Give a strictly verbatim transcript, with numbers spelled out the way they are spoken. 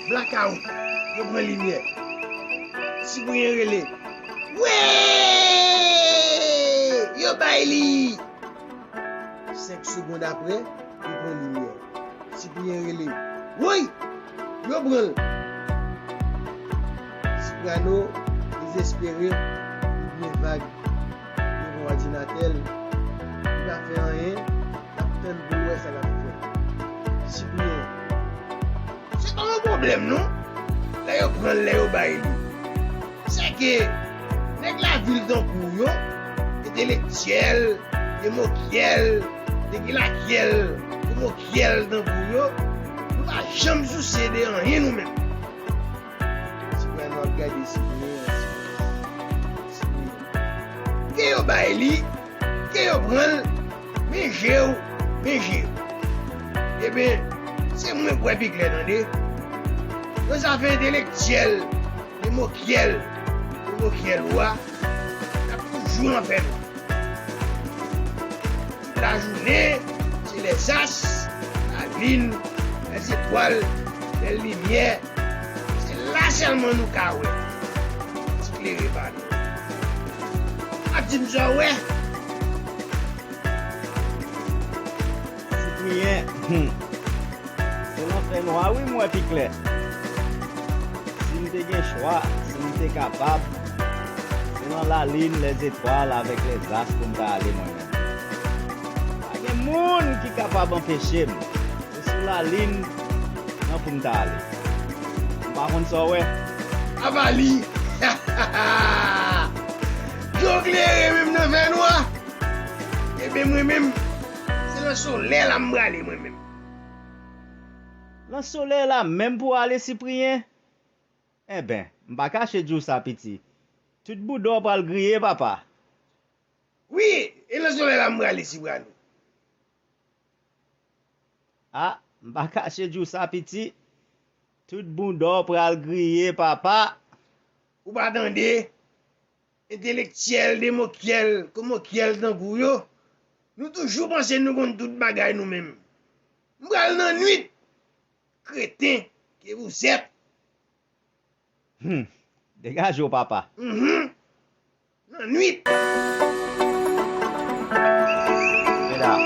Blakawout. Yo pran limyè. Sipriyen rele. Wi! Yo bay li! Senk segonn apre, yo pran limyè. Sipriyen rele. Woy! Yo pran l! Siprano dezespere, li byen vag. Li pran òdinatè l. Li pa fè anyen. L ap tann pou l wè sa l ap fè. Sipriyen. Se pa yon pwoblèm, non. Lè yo pran l, lè yo bay li. Sèke nèg lavil tankou w yo, entelektyèl, demokyèl, degilakyèl, komokyèl tankou w yo, nou pa janm sousye de anyen nou menm. Siprano ap gade Sipriyen an, Sipriyen. Ke yo bay li, ke yo pran l, men je w, men je w. Ebyen, se mwen k wè pi klè, tande. Nan zafè entelektyèl, demokyèl, demokyèl ou a, n ap toujou nan fènwa. Tout lajounen, se lèzas, lalin, lèzetwal, bèl limyè. Se la sèlman nou ka wè ti klere pa nou. Ap di m sa w wè. Sipriyen, hmm. Se nan fènwa wi m wè pi klè. Si m te gen chwa, si m te kapab, se nan lalin, lèzetwal avèk lèzas pou m ta ale mwen menm. Pa gen moun ki kapab anpeche m. Se sou lalin nan pou m ta ale. M pa konn sa w wè. Avali! Yo klere menm nan fènwa! Ebyen mwen menm, se nan solèy la m prale mwen menm. Nan solèy la menm pou w ale, Sipriyen? Enben, m pa kache di w sa, piti. Tout boudon pral griye, papa. Wi, e nan solèy la m prale, Siprano. A, m pa kache di w sa, piti. Tout boudon pral griye, papa. Ou pa tande? Entelektyèl, demokyèl, komokyèl tankou w yo, nou toujou panse nou konn tout bagay nou menm. M pral nan nwit, kreten ke vous êtes. Hmm. Degaje w, papa. Mhm. Nan nwit. Medam,